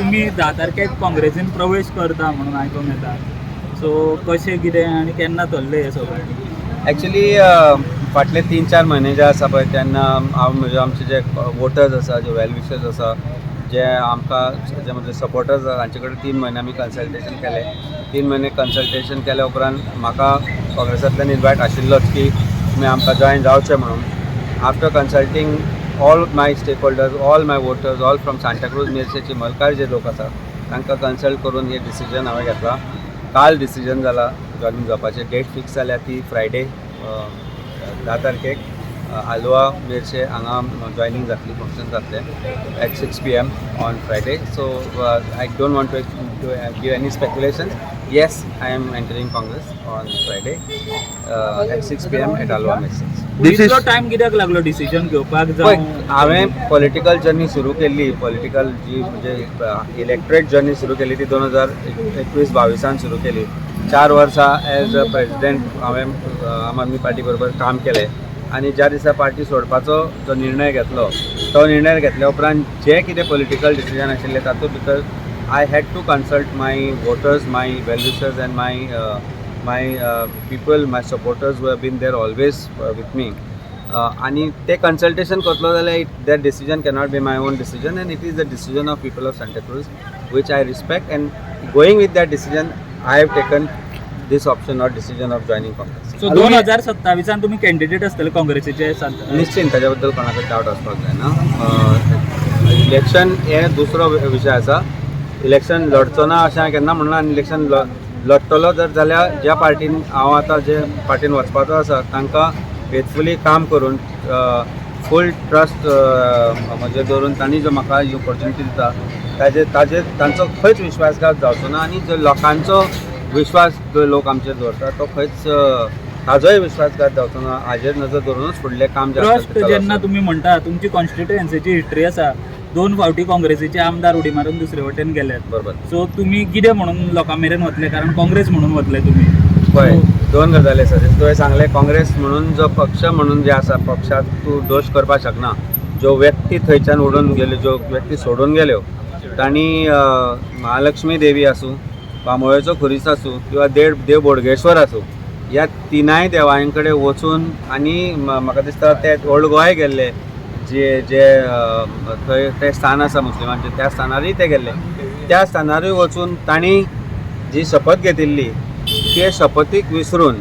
तुमी 10 तारखेक काँग्रेसीन प्रवेश करता म्हणून आयकूंक येता. सो कशें कितें आनी केन्ना थरलें हें सगळें? एक्चुली फाटले 3-4 म्हयने जे आसा पळय, तेन्ना हांव म्हजे आमचे जे वोटर्स आसा, जे वेल विशर्स आसा, जे आमकां जे म्हजे सपोर्टर्स आसा, हांचे कडेन 3 म्हयने आमी कन्सल्टेशन केलें. 3 म्हयने कन्सल्टेशन केल्या उपरांत म्हाका काँग्रेसांतल्यान इनवायट आशिल्लोच की तुमी आमकां जॉयन जावचें म्हणून. After consulting all my stakeholders, all my voters, all from Santacruz, Merces, Chimalkar जे लोक आसा, तांकां कन्सल्ट करून हे डिसिजन हांवें घेतला. काल डिसिजन जाला जॉईन जावपाचें. डेट फिक्स जाल्या ती फ्रायडे, 10 तारखेक आलवा मेरशे हांगा जॉयनींग जातली, फंक्शन जातलें at 6 p.m. on Friday. So I don't want to give any speculation. Yes, I am entering Congress on Friday at 6 p.m. at Alva Merces. This is- इतलो time कित्याक लागलो decision घेवपाक? पळय, जावं हांवें पॉलिटिकल जर्नी सुरू केल्ली, पॉलिटिकल जी म्हणजे इलेक्ट्रेट जर्नी सुरू केली ती 2021-22 सुरू केली. 4 वर्सां एज अ प्रेसिडेंट हांवें आम आदमी पार्टी बरोबर काम केलें आनी ज्या दिसा पार्टी सोडपाचो जो निर्णय घेतलो, तो निर्णय घेतल्या उपरांत जे कितें पॉलिटिकल डिसिजन आशिल्ले, तातूंत भितर I had to consult my voters, my well-wishers and my people, my supporters who have been there always with me. आनी ते कन्सल्टेशन करतलो जाल्यार that decision cannot be my own decision and it is the decision of people of Santacruz, which I respect, and going with that decision I have taken this option or decision of joining Congress. So 2027 तुमी candidate आसतले काँग्रेसीचे? निश्चित, ताच्या बद्दल कोणाकूय डावट आसपाक जायना. Election हे दुसरो विशय आसा. इलेक्शन लढचो ना अशें हांवें केन्ना म्हणना आनी इलेक्शन लढटलो जर जाल्यार ज्या पार्टीन हांव आतां जे पार्टीन वचपाचो आसा, तांकां फेथफुली काम करून, फूल ट्रस्ट म्हजेर दवरून तांणी जो म्हाका ही ऑपॉर्च्युनिटी दिता, ताजेर तांचो खंयच विश्वासघात जावचो ना आनी जो लोकांचो विश्वास जो लोक आमचेर दवरता, तो खंयच ताजोय विश्वासघात जावचो ना, हाजेर नजर दवरूनच फुडलें काम जें आसा ट्रस्ट तें चालू जेन्ना आसा. तुमी म्हणटा, तुमची कॉन्स्टिट्युएन्सीची हिस्ट्री आसा, दोन फावटी काँग्रेसीचे आमदार उडी मारून दुसरे वटेन गेल्यात. बरोबर. सो तुमी कितें म्हणून लोकां मेरेन वतले? कारण काँग्रेस म्हणून वतले तुमी. पळय, दोन गजाली आसा. तुवें सांगलें, काँग्रेस म्हणून जो पक्ष म्हणून जे आसा, पक्षाक तूं दोश करपाक शकना. ज्यो व्यक्ती थंयच्यान उडून गेल्यो, ज्यो व्यक्ती सोडून गेल्यो, तांणी महालक्ष्मी देवी आसूं, बांबोळेचो खुरीस आसूं किंवा देव बोडगेश्वर आसूं, ह्या तिनाय देवां कडेन वचून आनी म्हाका दिसता ते ओल्ड गोवाय गेल्ले, जे जे थंय ते स्थान आसा मुस्लिमांचें, त्या स्थानारूय ते गेल्ले. त्या स्थानारूय वचून तांणी जी शपथ घेतिल्ली, ते शपथीक विसरून,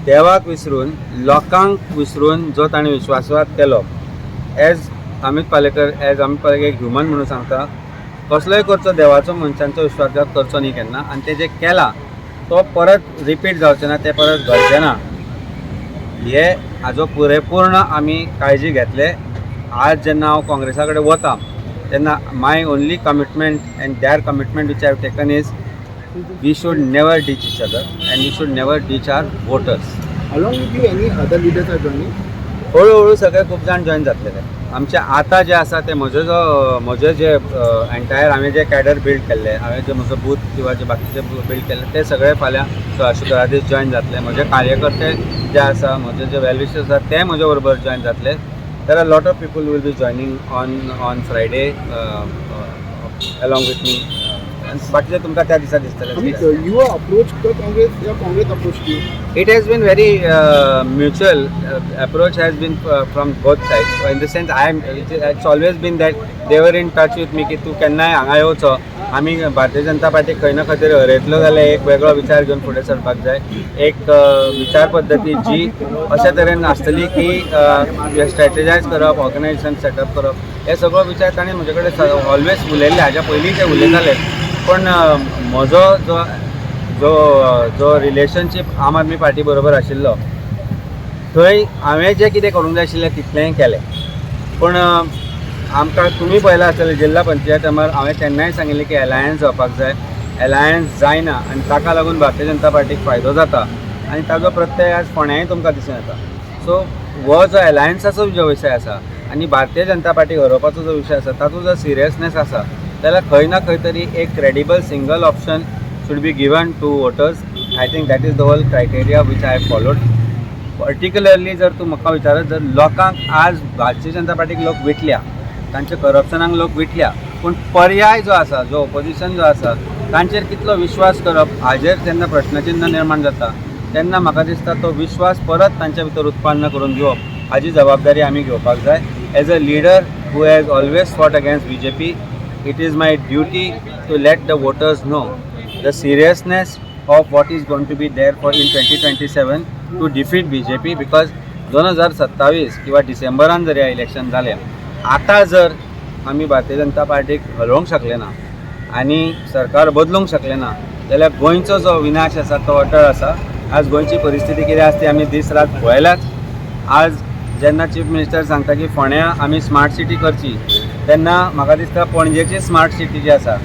देवाक विसरून, लोकांक विसरून जो ताणें विश्वासघात केलो, एज अमीत पालेकर एक ह्युमन म्हणून सांगता, कसलोय करचो, देवाचो मनशांचो विश्वासघात करचो न्ही केन्ना. आनी ते जे केला तो परत रिपीट जावचें ना, ते परत घडचें ना, हे हाजो पुरेपूर्ण आमी काळजी घेतले. आज जेन्ना हांव काँग्रेसा कडेन वता, तेन्ना my only commitment and their commitment which I have taken is we should never ditch each other and we should never ditch our voters. Along with you, any other leaders are joining? हळूहळू सगळे खूब जाण join जातले ते. आमचे आतां जे आसा ते म्हजे जो म्हजे जे एंटायर हांवें जे कॅडर बिल्ड केल्ले, हांवें जे म्हजो बूथ किंवा जे बाकीचे बिल्ड केल्ले, ते सगळे फाल्यां शुक्रारा दीस जॉईन जातले. म्हजे कार्यकर्ते जे आसा, म्हजे जे वेलविशर्स आसा, ते म्हजे बरोबर जॉईन जातले. There are lot of people will be joining on Friday along with me. बाकीचे तुमकां त्या दिसा दिसतले. Amit, you are approached the Congress or Congress approached you? It has been very mutual. Approach has been from both sides. So in the sense, I am. It's always been that they were in touch with me की तूं केन्नाय हांगा येवचो, आमी Bharatiya Janata party खंय ना खंय तरी हरयतलो जाल्यार एक वेगळो विचार घेवन फुडें सरपाक जाय. एक विचार पद्दती जी अशा तरेन आसतली की स्ट्रॅटेजायज करप, ऑर्गनायझेशन सेटअप करप, हे सगळो विचार ताणें म्हजे कडेन ऑलवेज उलयल्ले. हाज्या पयलीं ते उलयताले. पण म्हजो जो जो जो रिलेशनशीप आम आदमी पार्टी बरोबर आशिल्लो, थंय हांवें जें कितें करूंक जाय आशिल्लें तितलेंय केलें. पूण आमकां तुमी पळयलां आसतलें, जिल्हा पंचायत टायमार हांवें तेन्नाय सांगिल्लें की एलायन्स जावपाक जाय. एलायन्स जायना आनी ताका लागून भारतीय जनता पार्टीक फायदो जाता आनी ताजो प्रत्यय आज फोंड्याय तुमकां दिसून येता. सो हो जो एलायन्साचो जो विशय आसा आनी भारतीय जनता पार्टीक हरोवपाचो जो विशय आसा, तातूंत जर सिरियसनेस आसा जाल्यार खंय ना खंय तरी एक credible single option should be given to voters. I think that is the whole criteria which I have followed. Particularly जर तूं म्हाका विचारत, जर लोकांक आज भारतीय जनता पार्टीक लोक विटल्या, तांच्या करप्शनाक लोक विटल्या. पूण पर्याय जो आसा, जो ओपोजिशन जो आसा, तांचेर कितलो विश्वास करप हाजेर जेन्ना प्रश्नचिन्ह निर्माण जाता तेन्ना म्हाका दिसता तो विश्वास परत तांच्या भितर उत्पन्न करून दिवप हाजी जबाबदारी आमी घेवपाक जाय. As a leader who has always fought against BJP, it is my duty to let the voters know the seriousness of what is going to be there for in 2027 to defeat BJP, because 2027 किंवा डिसेंबरान जर ह्या election जालें, आतां जर आमी भारतीय जनता पार्टीक हरोवंक शकले ना आनी सरकार बदलूंक शकले ना जाल्यार गोंयचो जो विनाश आसा तो अटळ आसा. आज गोंयची परिस्थिती कितें आसा ती आमी दीस रात पळयल्याच. आज जेन्ना चीफ मिनिस्टर सांगता की फोंड्या आमी स्मार्ट सिटी करची, तेन्ना म्हाका दिसता पणजेची स्मार्ट सिटी जी आसा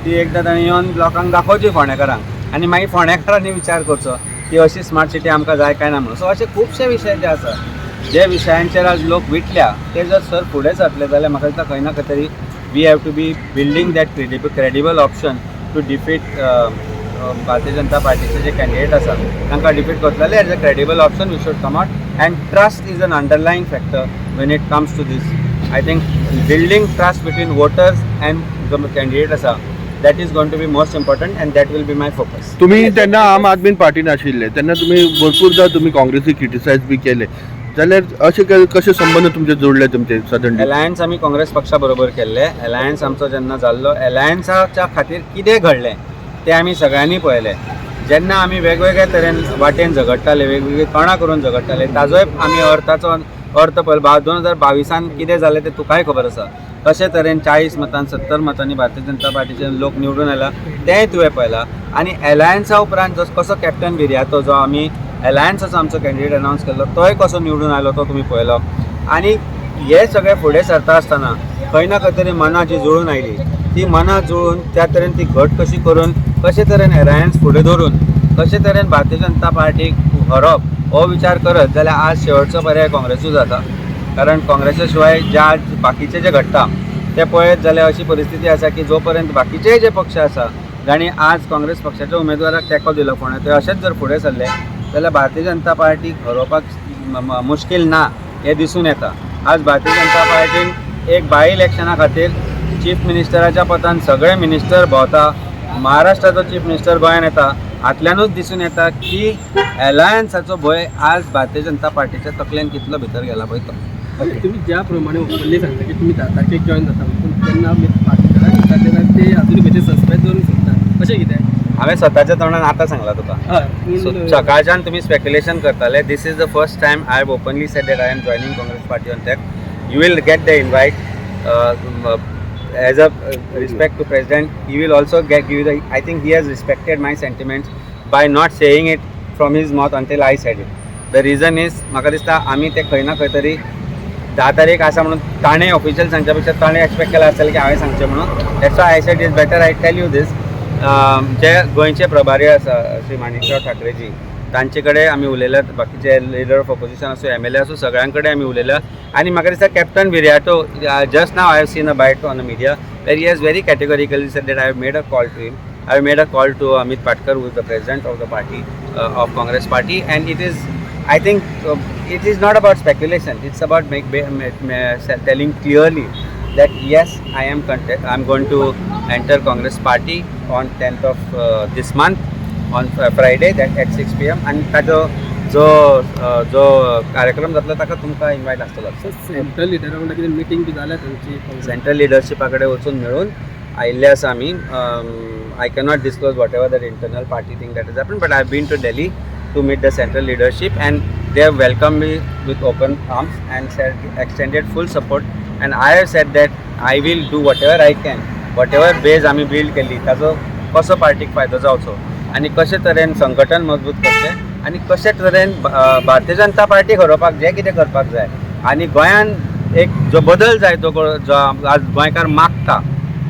ती एकदां ताणें येवन लोकांक दाखोवची फोंडेकारांक आनी मागीर फोंडेकारांनी विचार करचो की अशी स्मार्ट सिटी आमकां जाय काय ना म्हणून. सो अशे खुबशे विशय जे आसा, जे विशयांचेर आज लोक विटल्या, ते जर सर फुडें सरले जाल्यार म्हाका दिसता खंय ना खंय तरी we have to be building that credible option to defeat Bharatiya Janata पार्टीचे जे कॅन्डिडेट आसा तांकां डिफीट करतले जाल्यार as a credible option we should come out, and trust is an underlying factor when it comes to this. I think building trust between voters and जो candidate आसा, that is going to be most important and that will be my focus. तुम्ही तेन्ना आम आदमी पार्टीन आशिल्ले तेन्ना तुम्ही भरपूरदा तुम्ही काँग्रेसीक criticise बी केले, जाल्यार अशे कशे संबंद तुमचे जोडले तुमचे सदन? अलायन्स आमी काँग्रेस पक्षा बरोबर केल्ले. अलायन्स आमचो जेन्ना जाल्लो, अलायन्साच्या खातीर कितें घडलें तें आमी सगळ्यांनी पळयलें. जेन्ना आमी वेगवेगळ्या तरेन वाटेन झगडटाले, वेगवेगळी तोंडां करून झगडटाले, ताजोय आमी अर्थाचो अर्थ पळयलो. 2022 कितें जालें तें तुकाय खबर आसा. कशे तरेन 40 मतान, 70 मतांनी भारतीय जनता पार्टीचे लोक निवडून आयला तेंय तुवें पळयलां. आनी एलायन्सा उपरांत जो कसो कॅप्टन विरियातो, जो आमी एलायन्साचो आमचो कॅन्डिडेट अनावन्स केल्लो, तोय कसो निवडून आयलो तो तुमी पळयलो. आनी हे सगळे फुडें सरता आसतना खंय ना खंय तरी मनां जी जुळून आयली, ती मनां जुळून त्या तरेन ती घट कशी करून, कशे तरेन एलायन्स फुडें धरून कशे तरेन भारतीय जनता पार्टीक हरोवप हो विचार करत जाल्यार आज शेवटचो पर्याय काँग्रेसूच आसा. कारण काँग्रेसा शिवाय ज्या आज बाकीचे जे घडटा ते पळयत जाल्यार अशी परिस्थिती आसा की जो पर्यंत बाकीचेय जे पक्ष आसा जांणी आज काँग्रेस पक्षाच्या उमेदवाराक तेंको दिलो फोंड्या, ते अशेंच जर फुडें सरले जाल्यार भारतीय जनता पार्टीक हरोवपाक मुश्कील ना हें दिसून येता. आज भारतीय जनता पार्टीन एक बाय इलेक्शना खातीर चीफ मिनिस्टराच्या पदान सगळे मिनिस्टर भोंवता, महाराष्ट्राचो चीफ मिनिस्टर गोंयान येता, हातल्यानूच दिसून येता की एलायन्साचो भंय आज भारतीय जनता पार्टीच्या तकलेन कितलो भितर गेला पळय तो. तुम्ही ज्या प्रमाणे ओपनली सांगता की तुम्ही 10 तारखेक जॉईन जाता, पूण तेन्ना आमी पार्टीकारांक विचारलें तेन्ना ते अजून खंयचे सस्पेन्स दवरूंक सोदता, अशें कितें? हांवें स्वताच्या तोंडान आतां सांगलां तुका. हय. सो पूण सकाळच्यान तुमी स्पेक्युलेशन करताले. This is the first time I have openly said that I am joining Congress party on that. You will get the invite. As a respect to president, he will also get give the, I think he has respected my sentiments by not saying it from his mouth until I said it. The reason is म्हाका दिसता आमी ते खंय ना खंय तरी 10 तारीख आसा म्हणून ताणें ऑफिशियल सांगच्या पेक्षा ताणें एक्सपेक्ट केलां आसतलें की हांवें सांगचें म्हणून. That's I said is better I tell you this. जे गोंयचे प्रभारी आसा श्री माणिकराव ठाकरेजी, तांचे कडेन आमी उलयल्यात, बाकीचे लिडर ऑफ ऑपोजिशन आसूं, एमएलए आसूं, सगळ्यां कडेन आमी उलयल्या. आनी म्हाका दिसता captain Viriato, just now I have seen a bite on the media where he has very categorically said that I have made a call to him. I have made a call to Amit Patkar, who is the president of the party, of Congress party, and it is, I think, it is not about speculation. It's about telling clearly that yes, I am going to enter Congress party on 10th of this month, on Friday, that at 6 p.m. आणि ताजो जो जो कार्यक्रम जातलो ताका तुमकां invite आसतलो. Central लिडरा वांगडा कितें मिटींग बी जाल्या तांची? सेंट्रल लिडरशिपा कडेन वचून मेळून आयिल्ले आसा आमी. I cannot disclose what ever that internal party thing that is happen, but I have been to Delhi to meet the central leadership and they have welcome me with open arms and extended full support, and I have said that I will do whatever I can, whatever base आमी build केल्ली ताजो कसो पार्टीक फायदो जावचो आनी कशे तरेन संघटन मजबूत करचें आनी कशे तरेन भारतीय जनता पार्टी हरोवपाक जें कितें करपाक जाय आनी गोंयान एक जो बदल जाय, तो जो आज गोंयकार मागता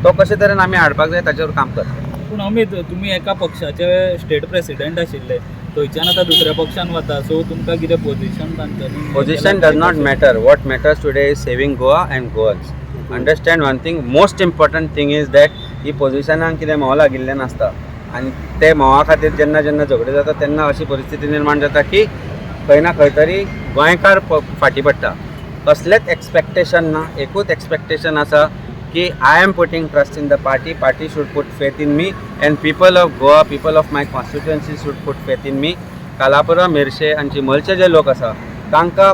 तो कशे तरेन आमी हाडपाक जाय ताचेर काम करता. पूण अमित, तुमी एका पक्षाचे स्टेट प्रेसिडेंट आशिल्ले, थंयच्यान आतां दुसऱ्या पक्षान वता, सो तुमकां कितें पोझिशन तांच्यांनी? Position does not matter. What matters today is saving Goa and Goans. Understand one thing, most important thing is that ही पोझिशनाक कितें म्होंव लागिल्लें नासता आनी ते म्होंवा खातीर जेन्ना जेन्ना झगडे जाता तेन्ना अशी परिस्थिती निर्माण जाता की खंय ना खंय तरी गोंयकार फाटीं पडटा. कसलेंच एक्सपेक्टेशन ना, एकूच एक्सपेक्टेशन आसा. की I am putting trust in the party, party should put faith in me and people of Goa, people of my constituency should put faith in me. Kalapura, Merces आनी चिंबलचे जे लोक आसा तांकां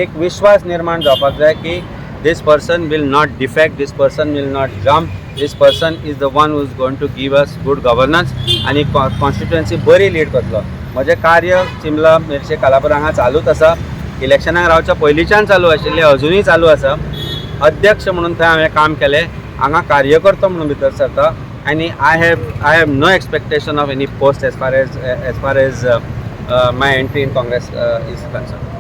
एक विश्वास निर्माण जावपाक जाय की this person will not defect, this person will not jump, this person is the one who is going to give us good governance आनी कॉन्स्टिट्युएन्सी बरी लीड करतलो. म्हजें कार्य चिंबला, मेरशे, कालापूर हांगा चालूच आसा. इलेक्शनाक रावच्या पयलींच्यान चालू आशिल्लें, अजुनूय चालू आसा. अध्यक्ष म्हणून थंय हांवें काम केलें, हांगा कार्यकर्तो म्हणून भितर सरता आनी I have no expectation of any post as far as my entry in Congress is concern.